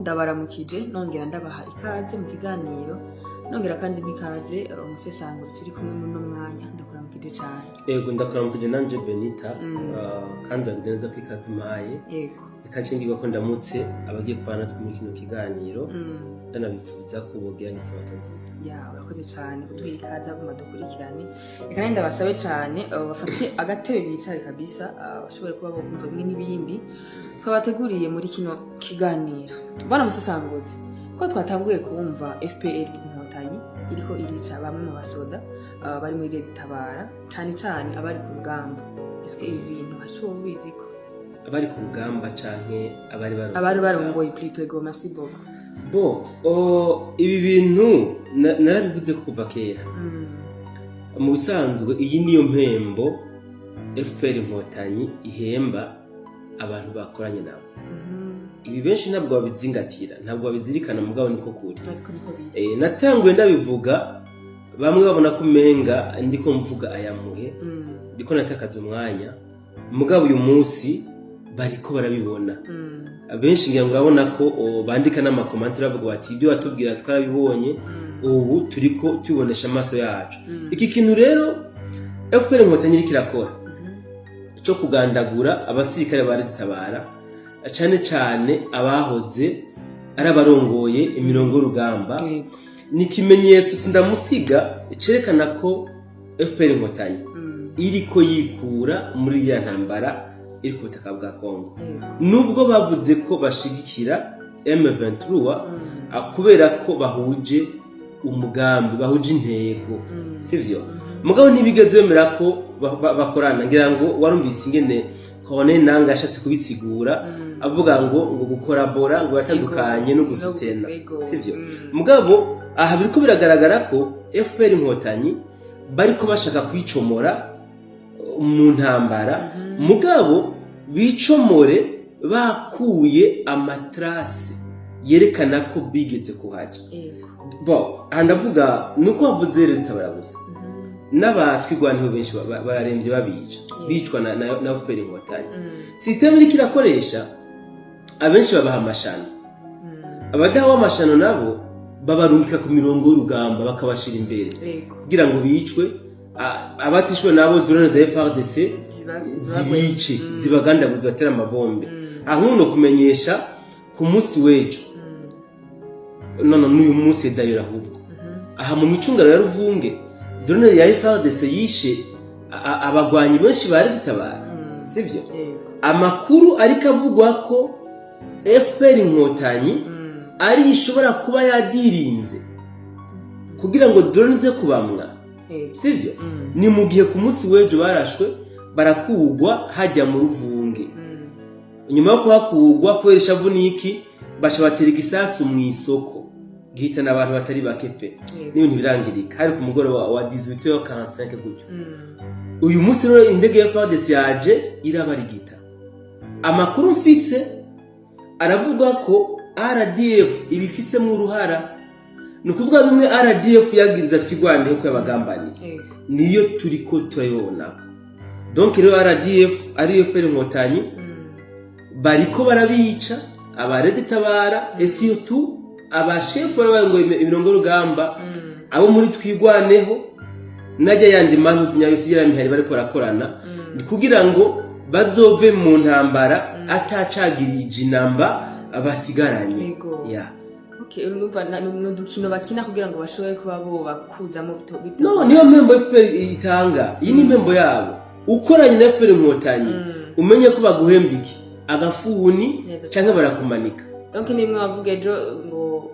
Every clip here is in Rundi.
Ndabaramukije, nongera ndabaha ikaze mu kiganiro, nongera kandi n'ikaze umusesanguzi turi kumwe muri uno mwanya. Ndakuramukije cane. Yego, ndakuramukije nanje, Benita. Kandi uragize neza ko ikaze umpaye. Reka nshingirwa ko ndamutse abagiye kubana natwe muri kino kiganiro, ndanabifuza ko bogira n'isabato nziza. Ya, urakoze cane kuduha ikaze, aguma dukurikirane. Reka nandi ndabasabe cane bafate agatebe bicare kabisa, bashobore kuba bokumva bimwe n'ibindi twabateguriye muri kino kiganiro. Bwana musesanguzi, ko twatanguye kumva FPR Inkotanyi iriko irica bamwe mu basoda bari muri Leta Tabara, cane cane abari ku rugamba, ese ibi bintu haco ubiziko? Abari ku rugamba canke abari barongoye? Abari barongoye plutôt. Ego, merci beaucoup. Bo ibi bintu narabivuze ko kuva kera. Mu bisanzwe iyi niyo mpembo FPR Inkotanyi ihemba abantu bakoranye nabo. Ibi benshi ntabwo babizingatira, ntabwo babizirikana, mugabo niko kuri. Ariko niko biri. Natanguye ndabivuga, bamwe babona ko umenga ndiko mvuga ayamuhe, ndiko natakaza umwanya, mugabo uyu munsi bariko barabibona. Benshi ngira ngo urabona ko bandika n'ama commentaires bavuga bati: "Ibyo watubwira twarabibonye, ubu turiko tubibonesha amaso yacu." Iki kintu rero FPR Inkotanyi iriko irakora cyo kugandagura abasirikare ba Tabara, cane cane abahoze ari abarongoye imirongo y'urugamba, ni ikimenyetso sindamusiga cerekana ko FPR Inkotanyi iriko yikura muri iriya ntambara iri ku butaka bwa Kongo, nubwo bavuze ko bashigikira M23, kubera ko bahuje umugambi, bahuje intego, sivyo? Mugabo ntibigeze bemera ko bakorana. Ngira ngo warumvise ingene Corneille Nangaa yashatse kubisigura, avuga ngo gukorabora ngo batandukanye no gusutena, sivyo? Mugabo aha biriko biragaragara ko FPR Inkotanyi bariko bashaka kwicomora mu ntambara, mugabo bicomore bakuye ama traces yerekana ko bigeze kuhaja. Bo aha ndavuga nuko wavuze Leta gusa, n'abatwigwaniho benshi bararemvye, babica, bicwa na FPR Inkotanyi. Système iriko irakoresha, abenshi babaha amashano, abadahawe amashano nabo babarungika ku mirongo y'urugamba, bakabashira imbere kugira ngo bicwe. Abatishwe nabo, drone za FARDC zibice, zibagandaguze, batera amabombe. Aho nkuno kumenyesha ku munsi w'ejo, none n'uyu munsi dayora, ahubwo aha mu micungano ya Ruvunge, drone ya FARDC yishe abagwanyi benshi ba Tabara, sivyo? Amakuru ariko avugwa ko FPR Inkotanyi ari ishobora kuba yadirinze kugira ngo drone ze kubamwa, sivyo? Ni mu gihe ku munsi w'ejo barashwe, barakugwa hajya mu Ruvunge. Nyuma yo kuhakugwa kubera ishavu n'iki, baca batera igisasu mu isoko, gihitana abantu batari bake pe, n'ibintu birangirika. Hari ku mugoroba wa 18h45 gutyo. Uyu munsi rero indege ya FARDC yaje irabarigita. Amakuru mfise aravuga ko RDF ibifisemo uruhara. Ni ukuvuga bimwe RDF yagiriza Twigwaneho ko yabagambaniye, niyo turiko turayibonako. Donc rero RDF ari FPR Inkotanyi, bariko barabica aba RED Tabara et surtout abashefu bari barongoye imirongo y'urugamba, abo muri Twigwaneho najya yandi mantu zinyabisi mihari bariko barakorana, ni kugira ngo bazove mu ntambara atacagirije inamba basigaranye. Ya. Okay, urumva ni udukino bakina kugira ngo bashobore kuba bo bakuzamo No, niyo mpembo FPR itanga. Iyi ni impembo yabo. Ukoranye na FPR Inkotanyi, umenye ko baguhemba iki? Agafuni Neza. canke barakumanika. Donc ni bimwe bavuga ejo ngo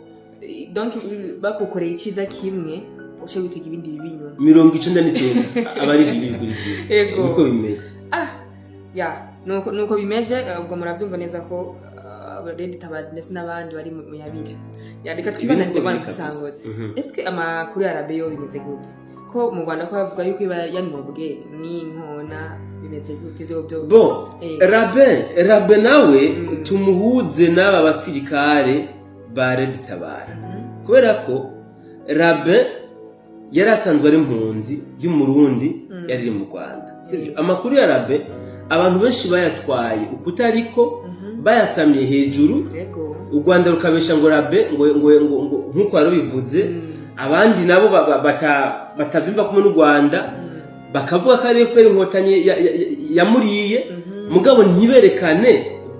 donc bakukoreye icyiza kimwe, uce witega ibindi bibi inyuma. 99 aba ari bibi bikurikiye. Niko bimeze. Ah ya, nuko bimeze. Ubwo murabyumva neza ko Red Tabara ndetse n'abandi bari mu yabiri. Ya, reka twibandanize Ibi bwana niko biri kabisa. Kisangozi. Eske amakuru ya Rabe yo bimeze gute? Ko mu Rwanda ko bavuga yuko iba yanobwe n'inkona, bimeze gute byo? Bo Rabe nawe tumuhuze n'aba basirikare ba Red Tabara, kubera ko Rabe yari asanzwe ari impunzi y'Umurundi, yari iri mu Rwanda, sibyo? Amakuru ya Rabe abantu benshi bayatwaye ukutariko. Bayasamye hejuru. U Rwanda rukabesha ngo Rabe ngo nk'uko wari ubivuze. Abandi nabo batavyumva kumwe n'u Rwanda bakavuga ko ari FPR Inkotanyi yamuriye. Mugabo ntiberekane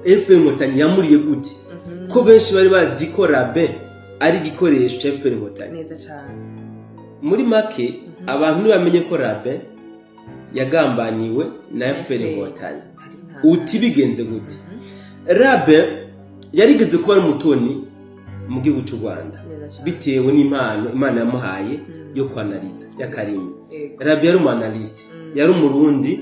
FPR Inkotanyi yamuriye gute, ko benshi bari bazi ko Rabe ari igikoresho cya FPR Inkotanyi. Neza cane. Muri make, abantu ntibamenye ko Rabe yagambaniwe na FPR Inkotanyi. Hari nta Uti bigenze gute? Rabe yarigeze kuba ari umutoni mu gihugu cy'u Rwanda Neza cane. bitewe n'impano Imana yamuhaye yo kwanariza y'akarimi. Rabe yari umu analyste, yari Umurundi.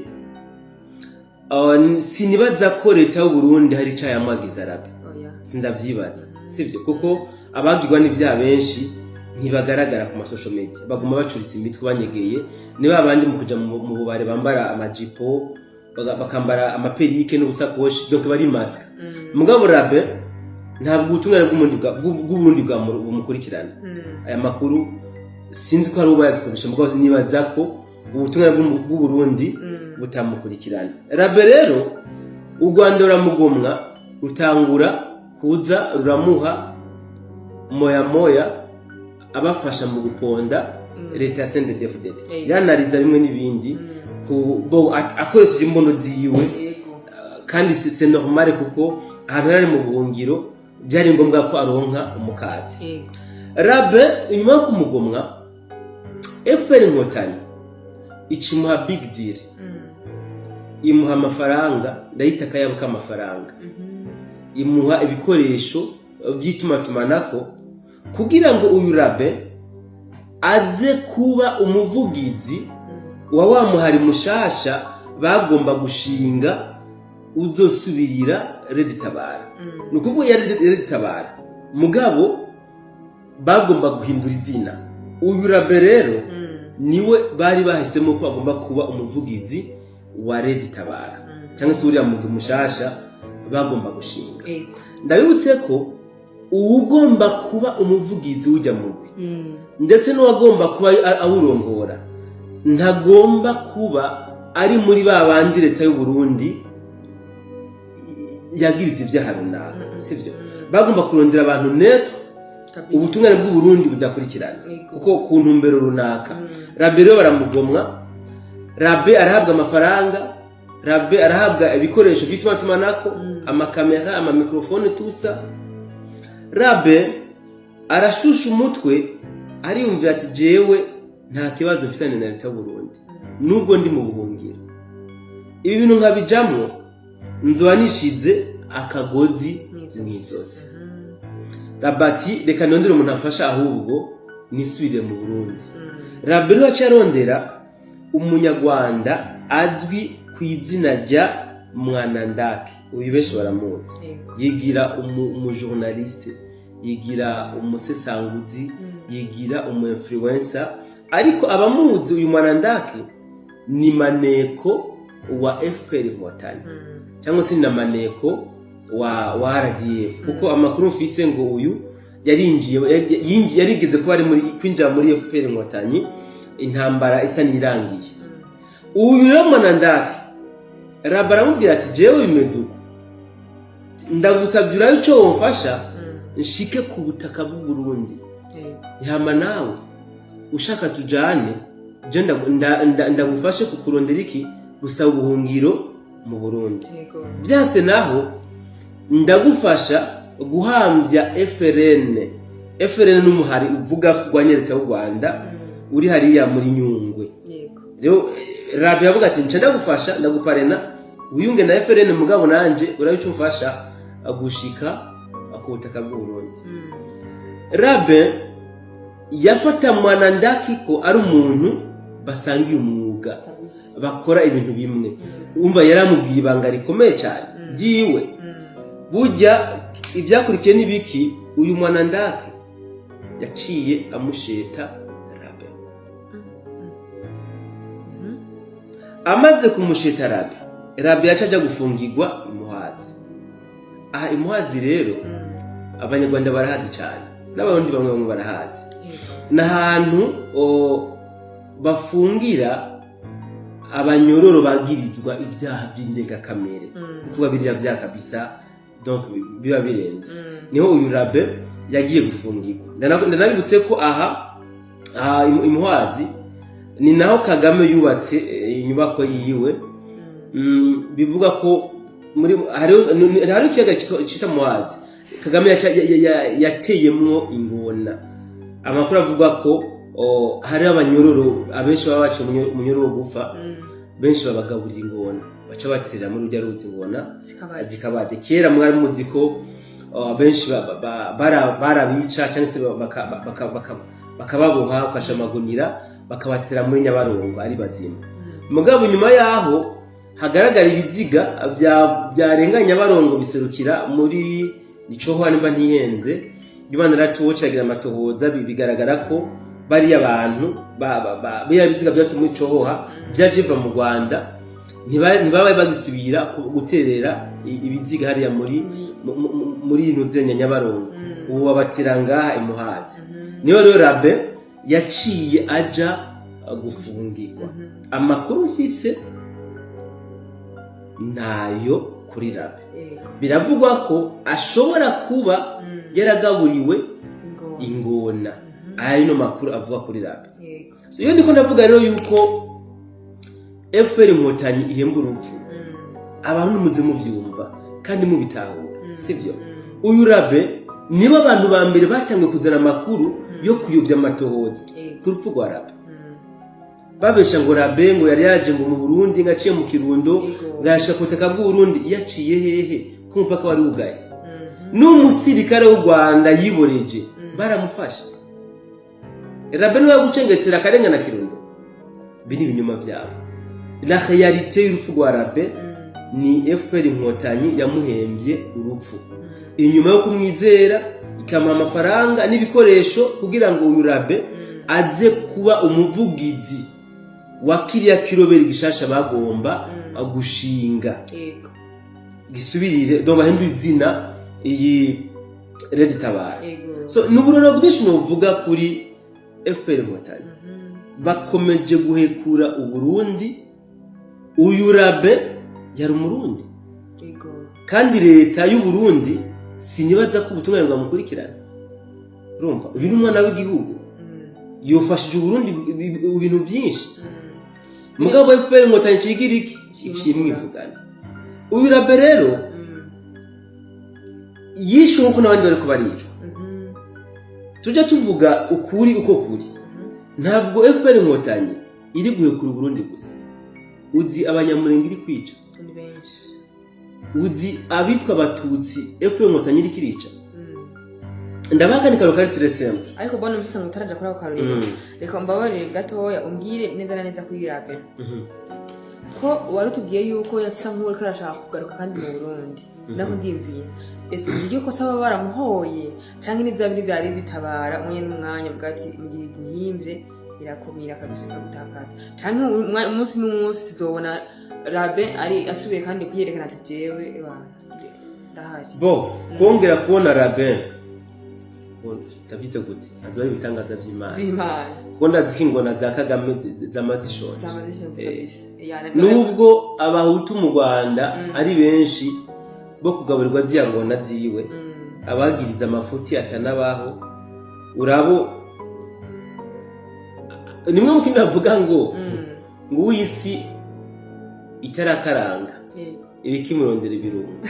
Sinibaza ko leta y'Uburundi hari icyo yamwagiza Rabe. Oya. Sindavyibaza, sibyo, kuko abagirwa n'ibyaha benshi ntibagaragara ku ma social media, baguma bacuritse imitwe banyegeye. Ni ba bandi mu kuja mu bubare bambara amajipo, bakambara ama perruque n'ubusakoshi, donc bari masque. Mugabo Rabe ntabwo ubutungane bw'Uburundi bumukurikirana. Aya makuru sinzi ko hari uwo bayazikoresha, mugabo nibaza ko ubutungane bw'Uburundi butamukurikirana. Rabe rero u Rwanda ruramugomwa, rutangura kuza ruramuha moya moya, abafasha mu guponda leta ya CNDD-FDD. Yanariza bimwe n'ibindi ku bo akoresheje imbono ziwe. Kandi c'est normal, kuko ahantu yari ari mu buhungiro byari ngombwa ko aronka umukate. Rabe inyuma yo kumugomwa, FPR Inkotanyi ikimuha big deal, imuha amafaranga, ndayita akayabo k'amafaranga, imuha ibikoresho by'itumatumanako kugira ngo uyu Rabe aze kuba umuvugizi wa muhari mushasha bagomba gushinga uzosubirira RED Tabara. Ni ukuvuga yari RED Tabara, mugabo bagomba guhindura izina. Uyu Rabe rero niwe bari bahisemo ko agomba kuba umuvugizi wa RED Tabara, cyangwa se uriya mugwi mushasha bagomba gushinga. Ndabibutse ko uwugomba kuba umuvugizi w'ujya mugwi ndetse n'uwagomba kuba awurongora ntagomba kuba ari muri ba bandi leta y'u Burundi yagiriza ibyaha runaka, sibyo? Bagomba kurondera abantu neutre, ubutungane bw'u Burundi budakurikirana, kuko ku ntumbero runaka. Rabe rero baramugomwa, Rabe arahabwa amafaranga, Rabe arahabwa ibikoresho by'itumatumanako, amakamera, amamikrofone, tusa. Rabe arashusha umutwe, ariyumvira ati: "Jewe nta kibazo mfitanye na leta y'u Burundi, nubwo ndi mu buhungiro. Ibi bintu nkabijamwo nzoba nishize akagozi mw'izosi." Rabati: "Reka nondere umuntu afasha, ahubwo nisubire mu Burundi." Rabe niwe aca arondera Umunyarwanda azwi ku izina rya Mwanandake. Uyu benshi baramuzi. Yigira umu journaliste, yigira umusesanguzi, yigira umu influencer, ariko abamuzi, uyu Mwanandake ni maneko wa FPR Inkotanyi, cyangwa se na maneko wa RDF, kuko amakuru mfise ngo uyu yarinjiye, yarigeze kuba ari muri kwinjira muri FPR Inkotanyi intambara isa n'irangiye. Uyu rero Mwanandake, Raba aramubwira ati: "Jewe bimeze uko, ndagusabye urabe ico womfasha nshike ku butaka bw'u Burundi, hama nawe ushaka tujane, je ndagufashe kukurondera iki, gusaba ubuhungiro mu Burundi. Byase naho ndagufasha guhambya FRN." FRN n'umuhari uvuga kurwanya leta y'u Rwanda uri hariya muri Nyungwe. Rero Rabi yavuga ati: "Nca ndagufasha, ndaguparena wiyunge na FRN, mugabo nanje urabe icyo umfasha gushika ku butaka bw'u Burundi." Rabe yafata Mwanandaki ko ari umuntu basangiye umwuga, bakora ibintu bimwe. Umva, yaramubwiye ibanga rikomeye cyane ryiwe. Burya ibyakurikiye n'ibiki? Uyu Mwanandaki yaciye amusheta Rabe. Amaze kumusheta Rabe, Rabe yaca ajya gufungirwa Imuhazi. Aha Imuhazi rero, Abanyarwanda barahazi cyane, n'Abarundi bamwe bamwe barahazi. Ni ahantu bafungira abanyororo bagirizwa ibyaha by'indengakamere, kuvuga biriya byaha kabisa. Donc biba birenze. Niho uyu Rabe yagiye gufungirwa. Ndanabibutse ko aha imuhwazi ni naho Kagame yubatse inyubako yiwe. Bivuga ko muri hariho ikiyaga citwa Muhazi. Kagame yateyemwo ingona. Amakuru avuga ko hariho abanyororo abenshi baba baciye umunyororo wo gupfa, benshi babagaburira ingona, baca baterera muri rujya ruzi ingona zikabaye. Zikabaje. Kera mwari muzi ko benshi barabica cyangwa se bakababoha, bakasha amagunira, bakabatera muri Nyabarongo ari bazima. Mugabo nyuma yaho hagaragara ibiziga byarenga Nyabarongo biserukira muri Icohoha, nimba ntihenze, Imana iratuwocagira amatohoza, bigaragara ko bariya bantu biriya biziga byatumwe muri Cohoha byaje biva mu Rwanda, ntibabaye bagisubira guterera ibiziga hariya muri muri Nuzenya Nyabarongo. Ubu babatera ngaha imuhazi. Niyo rero Rabe yaciye aja gufungirwa. Amakuru mfise nayo kuri Rabe, biravugwa ko ashobora kuba yaragaburiwe ingona. Ingona. Aya no makuru avuga kuri Rabe. So, iyo ndiko ndavuga rero yuko FPR Inkotanyi ihemba urupfu, abantu muze muvyumva kandi mubitahura, sivyo? Uyu Rabe nibo abantu ba mbere batangiye kuzana amakuru yo kuyobya amatohoza ku rupfu rwa Rabe, babesha ngo Rabe ngo yari yaje ngo mu Burundi, ngo aciye mu Kirundo, ngo yashika ku butaka bw'Uburundi. Yaciye hehe ko umupaka wari wugaye? N'umusirikare w'u Rwanda yiboreje baramufashe. Rabe niwe gucengetera akarengana Kirundo. Ibi ni ibinyoma byabo. La réalité y'urupfu rwa Rabe ni FPR Inkotanyi yamuhembye urupfu inyuma yo kumwizera, ikamuha amafaranga n'ibikoresho kugira ngo uyu Rabe aze kuba umuvugizi wa kiriya kiroberi gishasha bagomba gushinga, gisubirire, donc bahindure izina iyi Red Tabara. So ni uburoro bwinshi novuga kuri FPR Inkotanyi. Bakomeje guhekura Uburundi. Uyu Rabe yari Umurundi, kandi leta y'Uburundi sinibaza ko ubutungane bwamukurikirana. Urumva, uyu ni umwana w'igihugu, yofashije Uburundi ibintu byinshi. Mugabo FPR Inkotanyi cigira iki? Iciye mwivugana uyu Rabe. Rero yishwe nkuko n'abandi bariko baricwa. Tujya tuvuga ukuri uko kuri. Ntabwo FPR Inkotanyi iri guhekura Uburundi gusa. Uzi Abanyamurenge iri kwica? Ni benshi. Uzi abitwa Abatutsi FPR Inkotanyi iri kirica? Ndabaha ni karo kari très simple. Ariko bona musanga utaraja kuri ako karorero, reka mbabarire gatoya umbwire neza na neza kuri Rabe, ko wari utubwiye yuko yasa nk'uriko arashaka kugaruka kandi mu Burundi. Nako ndiyumviye, ese umbwiye ko saba baramuhoye canke ni vya bindi vyari bitabara umwanya n'umwanya, bwa ati mu gihe guhimvye irakumira kabisa ikagutakaza, canke umunsi n'umunsi tuzobona Rabe ari asubiye kandi kuyerekana ati jewe ewa ndahari? Bo kongera kubona Rabin ndabyita gute? Azoba ibitangaza vy'Imana. Vy'Imana. Kuko ndazi ko ingona za Kagame zama zishonje. Zama zishonje kabisa. Nubwo Abahutu mu Rwanda ari benshi bo kugaburirwa ziya ngona ziwe, abagiriza amafuti atanabaho, urabo nimwe mu kindi bavuga ngo ngo uw'isi itarakaranga ibikimurondera ibirungo,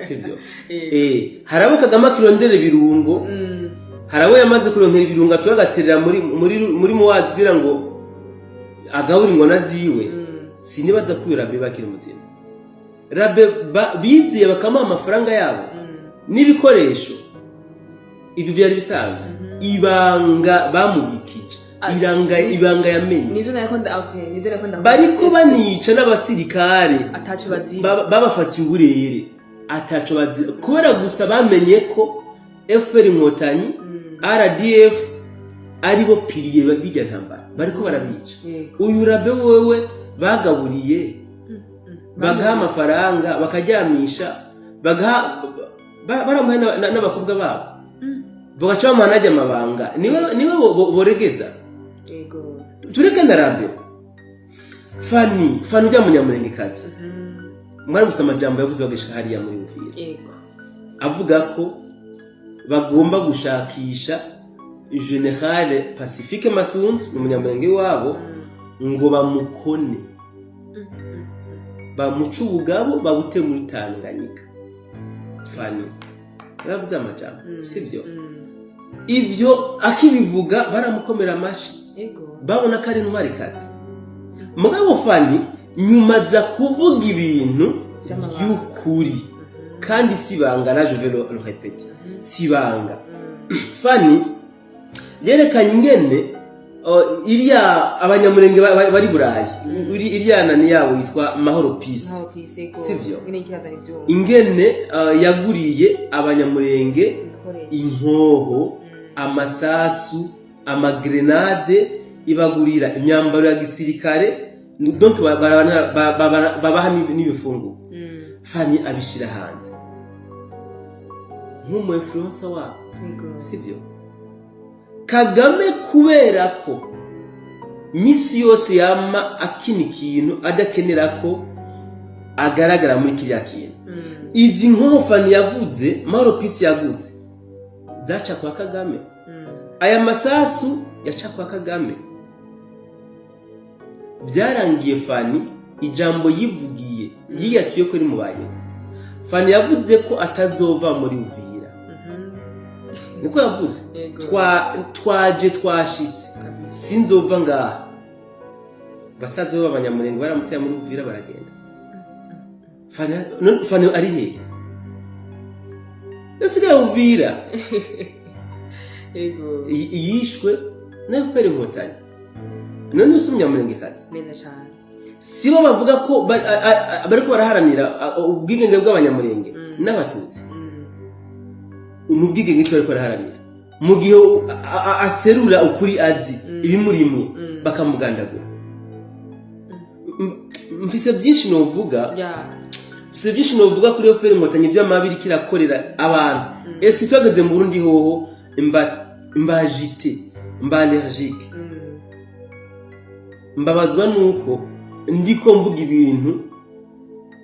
sibyo? Hari abo Kagame akirondera ibirungo, hari abo yamaze kurondera ibirungo, atura agaterera muri muwazi kugira ngo agabure ingona ziwe. Sinibaza ko uyu Rabe bakiri muzima. Rabe bizeye bakamuha amafaranga yabo n'ibikoresho, ibyo byari bisanzwe. Ibanga bamubikije, iranga ibanga yamenye. Nivyo nariko okay, nivyo nariko ndavuga. Bariko banica n'abasirikare ataco bazira. Babafatiye uburere, ataco bazira, kubera gusa bamenye ko FPR Inkotanyi, RDF aribo piliers b'irya ntambara, bariko barabica. Uyu Rabe wewe bagaburiye, bagaha amafaranga, bakaryamisha, bagaha baramuha n'abakobwa babo, bagaca bamuha n'ajya amabanga, niwe boregeza. Tureke na Rabe, Fani, Fani ujya munyamurengekazi, mwari gusa amajambo yavuze bagashika hariya muri Buvira. Avuga ko bagomba gushakisha Général Pacifique Masunzu, ni umunyamurenge wabo, ngo bamukone, bamuce ubugabo, babute muri Tanganyika. Fani yaravuze amajambo, sibyo? Ivyo akibivuga baramukomera amashi, babona ko ari intwarikazi. Mugabo Fani nyuma aza kuvuga ibintu vy'amabanga. By'ukuri, kandi si ibanga, na je vais le répéter, si ibanga. Fani yerekanye ingene iriya abanyamurenge bari Burayi, iriya nani yabo yitwa Mahoro Peace, Mahoro Peace, ego. Sivyo? Ingene kirazana ivyuma. Ingene yaguriye abanyamurenge ibikoresho, inkoho, amasasu, amagrenade, ibagurira imyambaro ya gisirikare, donc babaha n'ibifungurwa. Fani abishira hanze nk'umu influencer wabo, sibyo? Kagame, kubera ko misi yose yama akina ikintu adakenera ko agaragara muri kiriya kintu, izi nkoho Fani yavuze Mahoro Peace yaguze zaca kwa Kagame, aya masasu yaca kwa Kagame. Byarangiye Fani ijambo yivugiye yiyatuye ko rimubayeko. Fani yavuze ko atazova muri Uvira, niko yavuze. Twaje twashitse, sinzova ngaha. Basaza b'abanyamurenge baramuteye muri Uvira, baragenda. Fani, Fani ari hehe? Yasigaye Uvira. Yishwe na FPR Inkotanyi. None usi umunyamurengekazi? Neza cane. Sibo bavuga ko bariko baraharanira ubwigenge bw'abanyamurenge n'abatutsi? Ni ubwigenge icyo bariko baraharanira, mu gihe aserura ukuri azi ibimurimwo, bakamugandagura. Mfise byinshi novuga, mfise byinshi novuga kuri FPR Inkotanyi by'amabi iriko irakorera abantu. Ese twageze mu Burundi hoho, mba agité, mba allergique. Mbabazwa nuko ndiko mvuga ibintu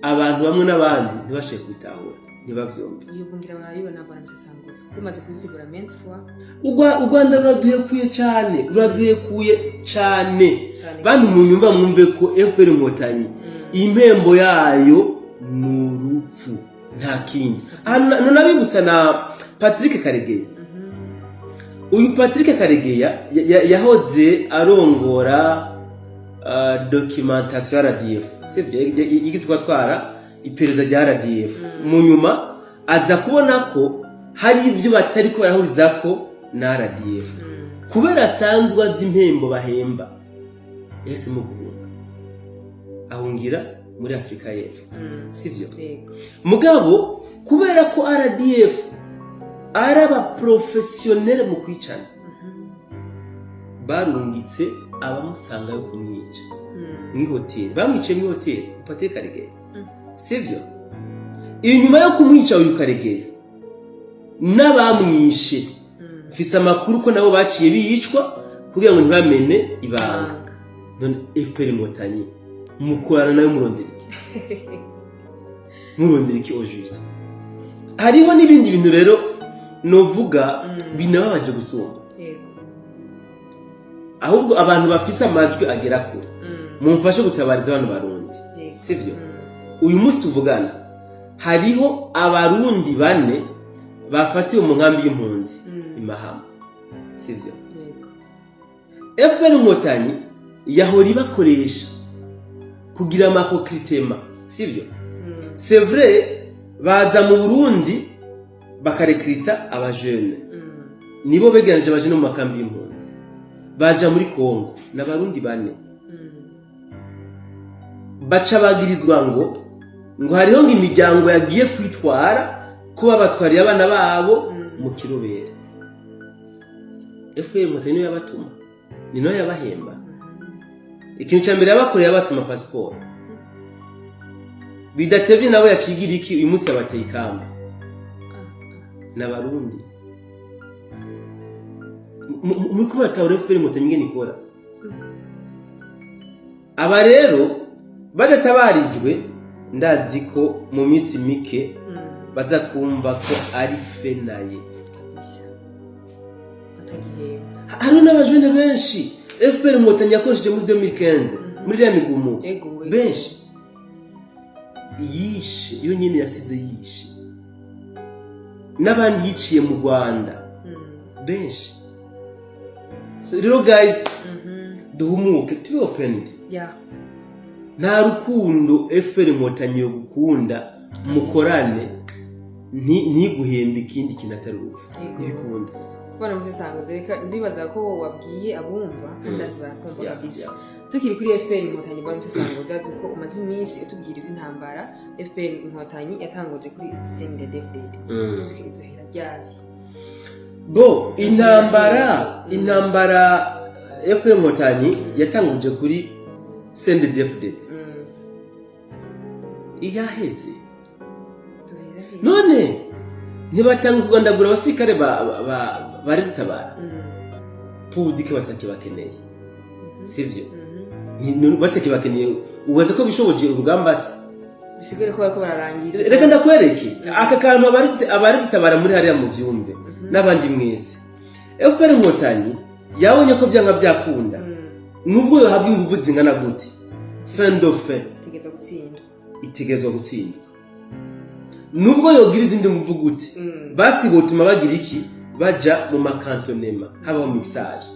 abantu bamwe n'abandi ntibashoboye kubitahura, ntibavyumve. Iyo bungira barabibona, barabisanguza kuko umaze kubisigura maintes fois. U Rwanda ruraduhekuye cane, ruraduhekuye cane. Cane. Bantu munyumva, mwumve ko FPR Inkotanyi impembo yayo ni urupfu, nta kindi. Aha nonabibutsa na Patrick Karegeya. Uyu Patrick Karegeya yahoze arongora documentation ya RDF, sivyo? Yigizwe atwara iperereza rya RDF. Mu nyuma aza kubona ko hari ibyo batari ko barahurizako na RDF. Kubera asanzwe azi impembo bahemba, yahisemo guhunga, ahungira muri Afurika y'Epfo, sivyo? Yego. Mugabo kubera ko RDF ari abaprofessionnels mu kwicana, barungitse abamusanga yo kumwica mw'ihoteli. Bamwiciye mw'ihoteli Patrick Karegeya, sivyo? Inyuma yo kumwica uyu Karegeya n'abamwishe, mfise amakuru ko nabo baciye bicwa kugira ngo ntibamene ibanga. None FPR Inkotanyi mukorana nayo murondera iki? Murondera iki au juste? Hariho n'ibindi bintu rero novuga binababaje gusumba. Ahubwo abantu bafise amajwi agera kure, mumfashe gutabariza abantu Barundi, sivyo? Uyu munsi tuvugana hariho Abarundi bane bafatiwe mu nkambi y'impunzi i Mahama, sivyo? Yego. FPR Inkotanyi yahora ibakoresha kugira amarecrutement, sivyo? C'est vrai, baza mu Burundi bakarecruta abajene, nibo begeranije abajene mu makambi y'impunzi, baja muri Kongo n'Abarundi bane. Baca bagirizwa ngo hariho ngo imiryango yagiye kwitwara ko babatwariye abana babo mu kirobere. FPR Inkotanyi niyo yabatuma, ni nayo yabahemba. Ikintu cya mbere yabakoreye, yabatse amapasiporo. Bidatevye nabo yacigira iki? Uyu munsi yabateye ikamba n'Abarundi. Muriko muratahura FPR Inkotanyi ingene ikora? Aba rero badatabarijwe, ndazi ko mu minsi mike Baza kumva ko ari fenaye. Kabisa, batagihemba. Hariho n'abajene benshi FPR Inkotanyi yakoresheje muri 2015, muri iriya migumu. Ego we. Benshi yishe, iyo nyine yasize yishe n'abandi yiciye mu Rwanda, benshi. So rero guys, duhumuke, tube opened. Nta rukundo FPR Inkotanyi yo gukunda mukorane ntiguhembe ikindi kintu atari urupfu. Yego. Ntibikunda. Bwana Musesanguzi, reka ndibaza ko wabwiye abumva kandi ndazi barakumva kabisa. Tukiri kuri FPR Inkotanyi, bwana Musesanguzi, azi ko umaze iminsi utubwira iby'intambara FPR Inkotanyi yatanguje kuri CNDD-FDD. Ese izohera ryari? Bo intambara FPR Inkotanyi yatanguje kuri CNDD-FDD yaheze. Izohera he? None ntibatanga kugandagura abasirikare ba Tabara pudike batakibakeneye, sivyo? Batakibakeneye, ubaza ko bishoboje urugamba se? Bisigure ko bariko bararangiza. Reka ndakwereke aka kantu, abari muri hariya mu vyumve n'abandi mwese. FPR Inkotanyi yabonye ko byanga byakunda, nubwo yohabwa ingufu zingana gute, fin de fin Tegeza gutsinda. Itegerezwa gutsindwa, nubwo yogira izindi nguvu gute. Basi botuma bagira iki? Baja mu ma cantonnements, habaho mixage.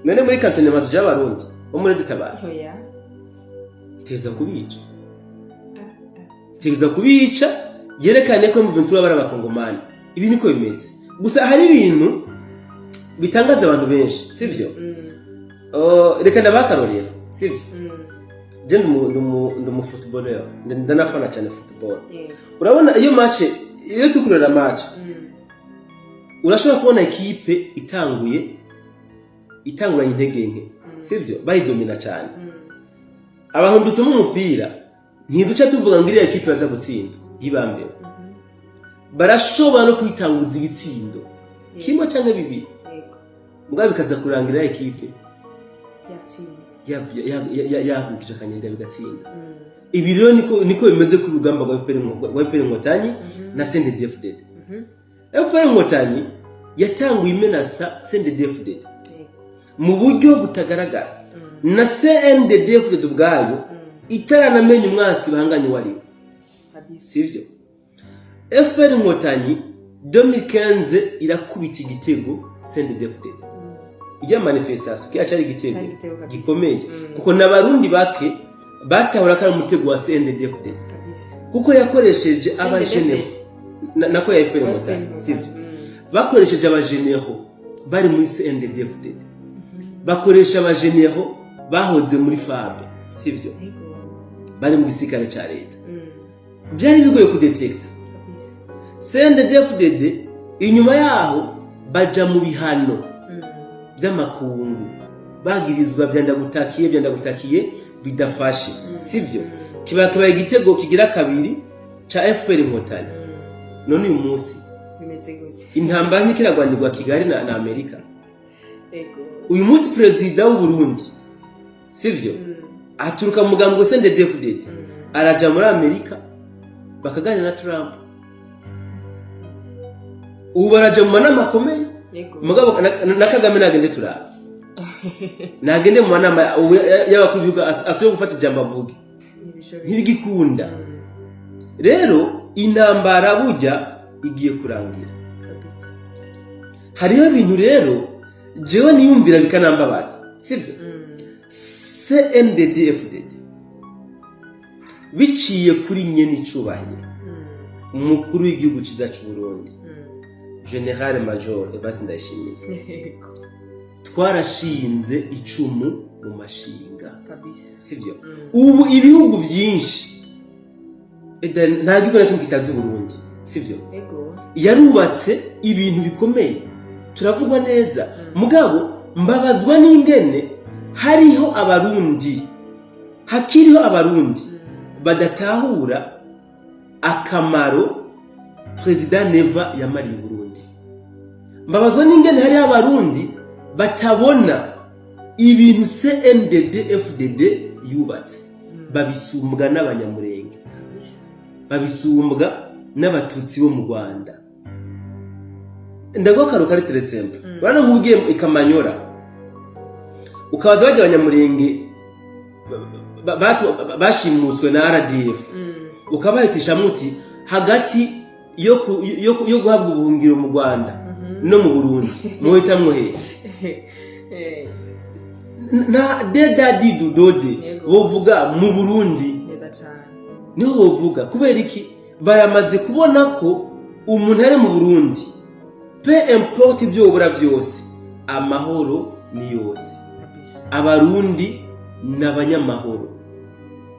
None muri cantonnement tuja Abarundi bo muri Tabara? Oya. Itegerezwa kubica, itegerezwa kubica, yerekane ko M23 bari Abakongomani. Ibi niko bimeze. Gusa hari ibintu bitangaza abantu benshi, sivyo? Oh, reka ndabakarorera, sivyo? Je ndi umu footballeur, ndanafana cyane football. Urabona iyo match, iyo tukurera match, urashobora kubona ekipe itanguye itanguranye intege nke, sivyo? Bayidomina cyane. Abantu dusoma umupira ntiduca tuvuga ngo iriya ekipe baza gutsinda yibambewe. Barashobora no kuyitanguza ibitsindo kimwe canke bibiri, mugabo bikaza kurangira ekipe Yatsinze. Yahukije akanyenda bigatsinda. Ibi rero niko bimeze ku rugamba rwa FPR rwa FPR Inkotanyi na CNDD-FDD. FPR Inkotanyi yatanguye imenasa CNDD-FDD mu buryo butagaragara, na CNDD-FDD ubwayo itaranamenya umwansi bahanganye uwo ari we. Sivyo? FPR Inkotanyi 2015 irakubita igitego CNDD-FDD. Ijya manifestation kiya cari igitego Cari igitego kabisa. gikomeye, kuko n'Abarundi bake batahura ko ari umutego wa CNDD-FDD, kuko yakoresheje abajenero nako ya FPR Inkotanyi, sivyo? Bakoresheje abajenero bari muri CNDD-FDD, bakoresha abajenero bahoze muri FAB, sivyo? Bari mu gisirikare ca leta. Byari bigoye kudetekta. CNDD-FDD inyuma yaho baja mu bihano by'amakungu, bagirizwa byandagutakiye byandagutakiye bidafashe, sivyo? Kiba kibaye igitego kigira kabiri ca FPR Inkotanyi. None uyu munsi Bimeze gute? intambara ntikiragwanirwa Kigali na Amerika? Ego. Uyu munsi perezida w'u Burundi, sivyo, aturuka mu mugambwe CNDD-FDD, araja muri Amerika bakaganira na Trump. Ubu baraja mu manama akomeye. Mugabo na Kagame nagende turaba, nagende mu manama ubu y'abakuru b'ibihugu, asuye gufata ijambo avuge. Ntibishoboye. Ntibigikunda. Rero intambara burya igiye kurangira. Hariho ibintu rero jewe niyumvira bikanambabaza, sivyo? CNDD-FDD biciye kuri nyene icubahiro umukuru w'igihugu ciza c'u Burundi, Général Major Evariste Ndayishimiye, twarashinze icumu mu mashinga, sivyo? Ubu ibihugu byinshi, eda nta gihugu na kimwe kitazi Burundi, sivyo? Ego. Yarubatse ibintu bikomeye, turavugwa neza. Mugabo mbabazwa n'ingene hariho Abarundi, hakiriho Abarundi badatahura akamaro Perezida Neva yamariye Burundi. Mbabazwa n'ingene hariho Abarundi batabona ibintu CNDD FDD yubatse, babisumbwa n'Abanyamurenge, babisumbwa N'abatutsi bo mu Rwanda, ndaguha akarorero kari très simple. Urabona nk'ugiye i Kamanyora, ukabaza bajya abanyamurenge bashimuswe na RDF, ukabahitishamwo uti hagati yo guhabwa ubuhungiro mu Rwanda no mu Burundi, muhitamwo hehe? Na dedadi dudode. Bovuga mu Burundi. Neza cane. Niho bovuga. Kubera iki? Baramaze kubona ko umuntu ari mu Burundi, peu importe ibyo wobura byose, amahoro ni yose. Abarundi ni abanyamahoro,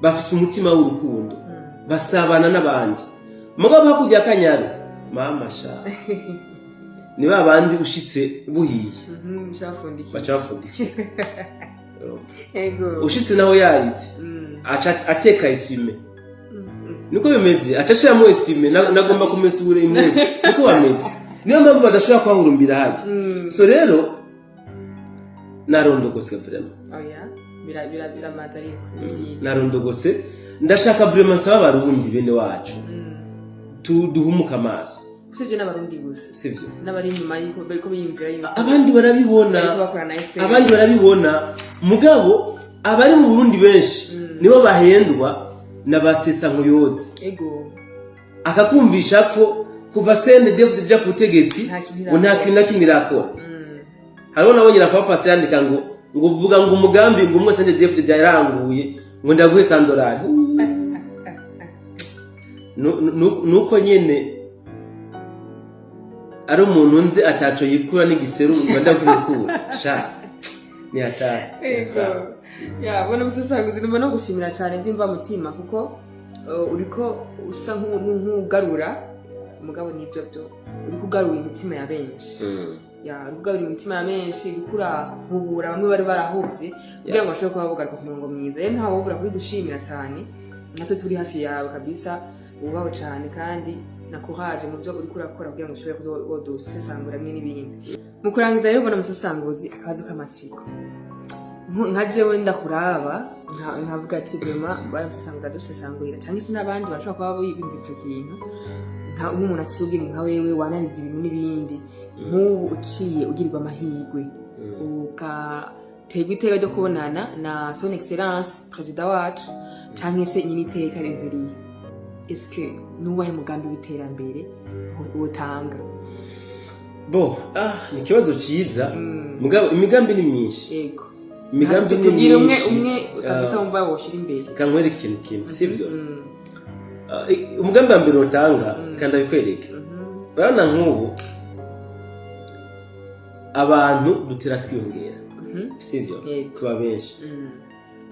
bafise umutima w'urukundo, basabana n'abandi. Mugabo hakurya y'Akanyaru, mama sha, ni ba bandi ushitse buhiye, Cafundikiye. baca bapfundikiye. Ushitse naho yaritse, aca ateka isume. Niko bimeze, aca ashiramo isume, nagomba kumesura impuzu. Niko bameze, niyo mpamvu badashobora kuhahurumbira hajya. So rero narondogose vraiment. Oya, biramaze ariko ni byiza. Narondogose. Ndashaka vraiment nsaba Abarundi bene wacu, duhumuke amaso. Usibye n'Abarundi gusa, sivyo? N'abari inyuma y'uko bariko biyumvira yuko Abandi barabibona. Bariko bakora na FPR. Abandi barabibona, mugabo abari mu Burundi benshi nibo bahendwa na ba sesankuyozi. Akakumvisha ko kuva CNDD ija ku butegetsi Nta kintu ngo nta irakora. kintu na kimwe irakora. Hariho nabonye na Papa yandika ngo uvuga ngo umugambi ngo umwe CNDD yaranguye, ngo ndaguhe 100 dolari. Nuko nyene ari umuntu nzi ataco yikura n'igiseru, ngo ndakubikura sha, ni hatari. Ego. Ya, bona musasanguzi, numva no gushimira cyane by'imvamutima, kuko uriko usa nk'ugarura, mugabo nibyo byo uriko ugarura imitima ya benshi. Ya, uriko ugarura imitima ya benshi, uriko urahubura bamwe bari barahuvye kugira ngo bashobore kuba bogaruka ku murongo mwiza. Rero ntawe wobura kubigushimira cyane. Natwe turi hafi yawe kabisa, wubaho cyane kandi na courage mu byo uriko urakora kugira ngo ushobore kuba wodusesangura hamwe n'ibindi. Mu kurangiza rero, ubona musasanguzi, akabazo k'amatsiko. Nka jewe ndakuraba nkavuga ati vraiment baramusesangura, dusesangurira, cyangwa se n'abandi bashobora kuba biyumvira ico kintu, nk'umuntu aciye ubwenge nka wewe, wananiza ibintu n'ibindi, nk'ubu uciye ugirirwa amahirwe ugaterwa iteka ryo kubonana na Son Excellence Perezida wacu canke se nyine iteka Révérien, eske nuwahe mugambi w'iterambere wotanga? Bo, ni ikibazo ciza. Mugabo imigambi ni myinshi. Imigambi ni Tubwire umwe, myinshi. umwe kabisa wumva woshira imbere. Reka nkwereke ikintu kimwe, sivyo? Mm. Umugambi wa mbere utanga, kandi ndabikwereke. Urabona nk'ubu abantu dutera twiyongera, sivyo? Yego. Tuba benshi,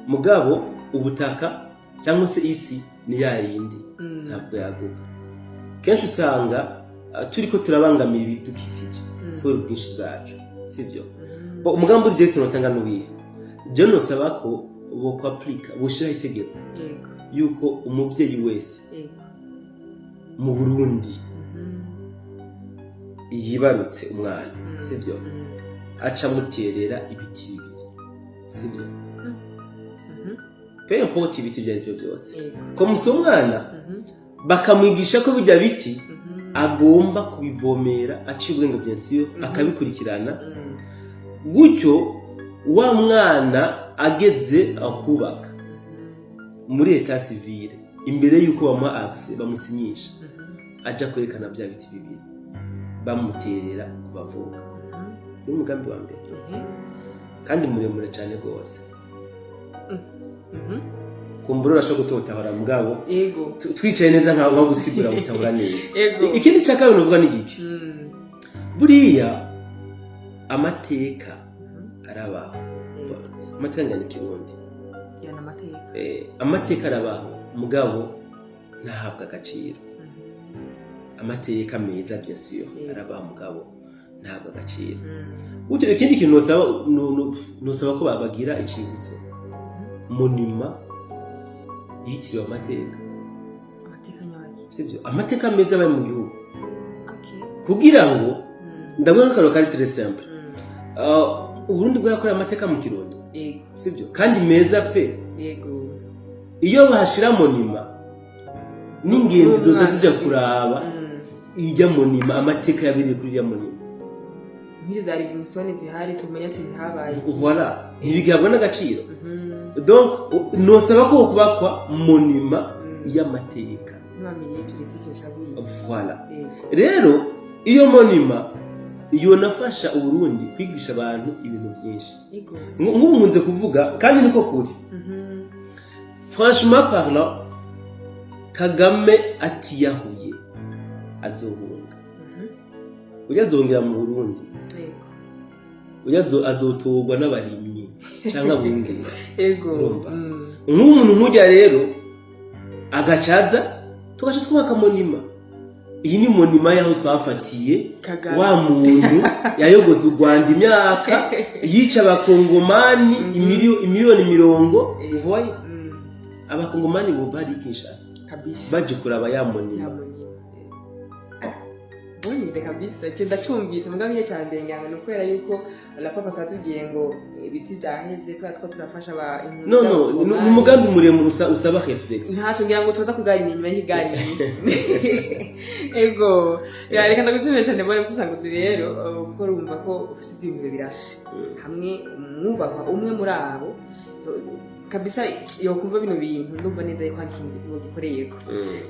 mugabo ubutaka cyangwa se isi ni ya yindi, ntabwo yaguka. Kenshi usanga turiko turabangamira ibidukikije kubera ubwinshi bwacu, sivyo? Bo, umugambi uri direct notanga n'uwihe? Je nosaba ko bokwapurika, boshiraho itegeko yuko umuvyeyi wese mu Burundi yibarutse umwana, sivyo, aca amuterera ibiti bibiri, sivyo? Peu importe ibiti ibyo ari byo byose, komusa umwana, bakamwigisha ko bijya biti agomba kubivomera, aciye ubwenge bien sûr, akabikurikirana. Gutyo wa mwana ageze akubaka, muri état civil, imbere y'uko bamuha accès, bamusinyisha, aja kwerekana bya biti bibiri bamuterera kubavuka. Ni umugambi wa mbere kandi muremure cyane rwose. Kumbura urashobora gutotahura, mugabo twicaye neza nka gusigura gutahura neza. Ikindi cya kabiri nuvuga ni giki? Buriya amateka arabaho. Amateka ngana ikirundi. Yana amateka. Amateka arabaho, mugabo ntahabwa agaciro. Amateka meza bien sûr arabaho, mugabo ntahabwa agaciro. Gutyo ikindi kintu nosaba, nosaba ko babagira icibutso, monument yitiriwe amateka. Amateka nyabaki? Sibyo, amateka meza abaye mu gihugu, kugira ngo ndaguha nk'akarorero kari très simple. Uburundi bwakoreye amateka mu Kirundo, sibyo, kandi meza pe. Iyo bahashira monument. N'ingenzi zoza N'umwana zija kabisa. kuraba irya monument, amateka yabereye kuri irya monument. Nk'izi za Livingstone zihari, tumenya ati habaye. Voilà, ntibigahabwa n'agaciro. Donc nosaba ko kubakwa monument y'amateka. Ntibamenye touristique bica. Voilà. Rero iyo monument yonafasha Uburundi kwigisha abantu ibintu byinshi. Nk'ubu nkunze kuvuga, kandi niko kuri, franchement parlant, Kagame atiyahuye azohunga. Ujya azongera mu Burundi? Ujya azotorwa n'abarimyi canke abungere. Urumva? Nk'umuntu nk'ujya rero agacaza, tugaca twubaka monument. Iyi ni monument y'aho twafatiye Kagame. wa muntu yayogoza u Rwanda imyaka, yica Abakongomani imiliyoni mirongo. Voye Abakongomani bumva hari Kinshasa baje kuraba ya monument. Ya monument. Bonide kabisa, icyo ndacumvise, mugabo igihe cya mbere ngira ngo ni ukubera yuko la papa satubwiye ngo ibiti byaheze kubera two turafasha aba impunzi No, no, z'Abakongomani. Ni umugambi muremure usaba réflexion. Ntacyo, ngira ngo tuza kuganira inyuma y'ikiganiro. Ego ya, reka ndagushimiye cyane, mbone musasanguzi rero, kuko urumva ko ufite ibyiyumviro birashe hamwe umwubahwa umwe muri abo kabisa yokumva bino bintu, ndumva neza yuko hari ikintu gikoreyeko.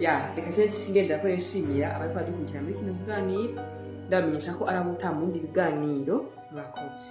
Ya, reka cyane ngenda ko nshimira abariko badukurikira muri kino kiganiro, ndabamenyesha ko ari abo utamundi biganiro. Murakoze.